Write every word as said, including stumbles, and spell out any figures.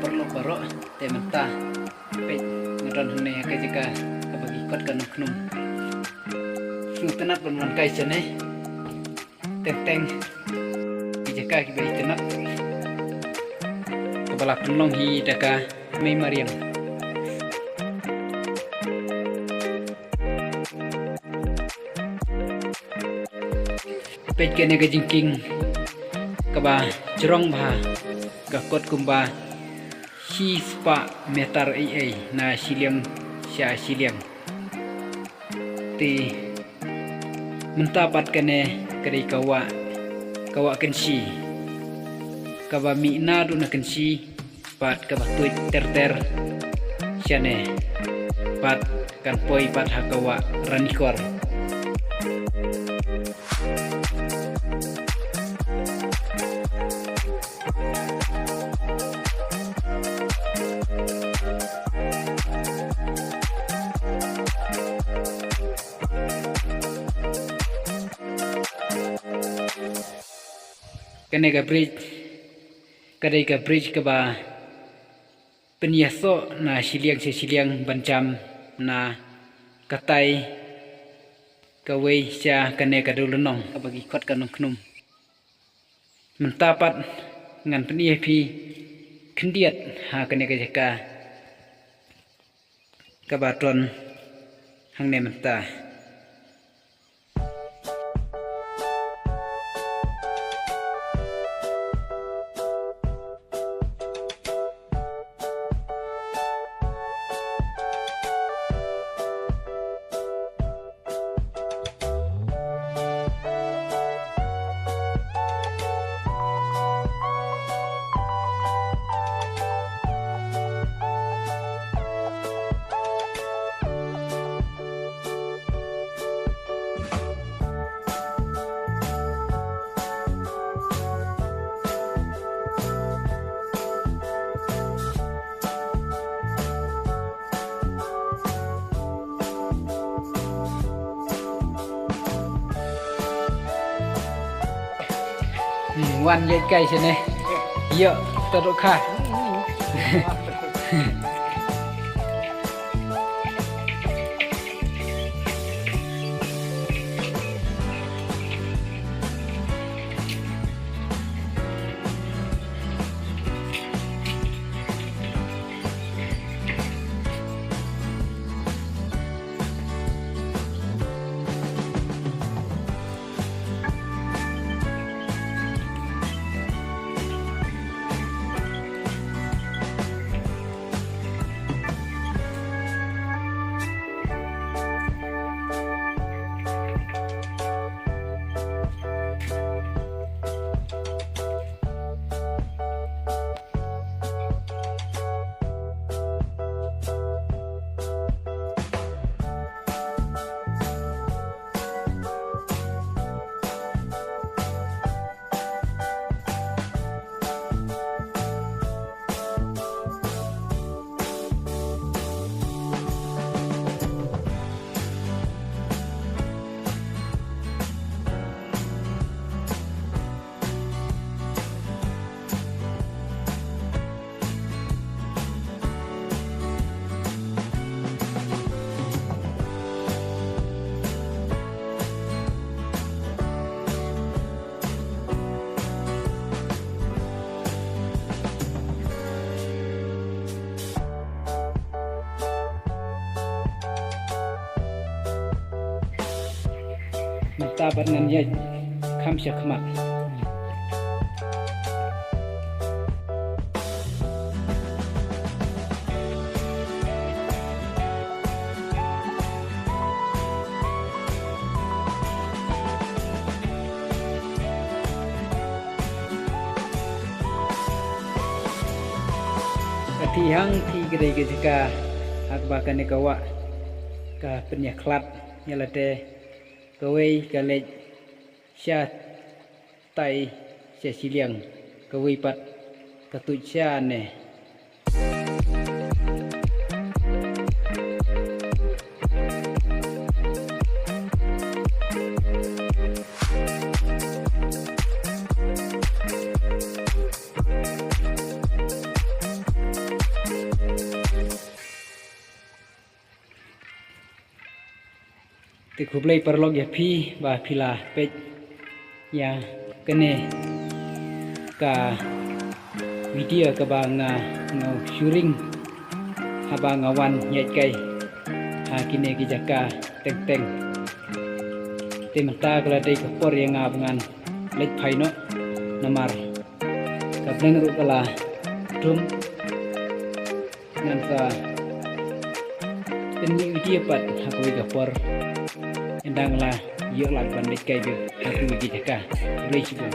Lok baroh te mynta peit nga don hangne ha ka jaka kaba ki khot ka Nongkhnum. Sngewtynnat ban wan kai shane. Teng teng ki jaka kiba itynnat kaba la pynlong hi da ka Mei Mariang. Peit kane ka jingkieng kaba jrong bha, ka kot kumba shispah meter ei ei na shiliang sha shiliang. Te mynta pat kane ka dei ka wah, ka wah Kynshi, kaba mih naduh na Kynshi pat kaba tuid ter ter shane pat kan poi pat ha ka wah Ranikor. Kane ka bridge ka dei ka bridge kaba pynïasoh na shiliang sha shiliang ban jam na katai kawei sha kane ka dewlynnong kaba ki khot ka Nongkhnum. Mynta pat ngan pyni ïa phi khyndiat ha kane ka jaka kaba don hangne mynta. Hmm, wan ïa kai shane. Ïa, tadok kha. Mynta pat ngan ïaid kham sha khmat. Ka Thihang Thikri ka jaka ha kaba kane ka wah ka pynïakhlad ïa lade, kawei ka leit sha tai sha shiliang, kawei pat ka tuid sha ne. Te khublei paralok ïa phi ba phi la peit ïa kane ka video kaba nga nga shooting haba nga wan ïaid kai ha kine ki jaka teng teng. Te mynta ka la dei ka por ïa nga ba ngan leit phai noh namar ka bneng ruh ka la dum. Ngan sa pynmih video pat ha kawei ka por. Ynda nga la ïoh lad ban leit kai bad ha kawei ka jaka. Khublei shibun.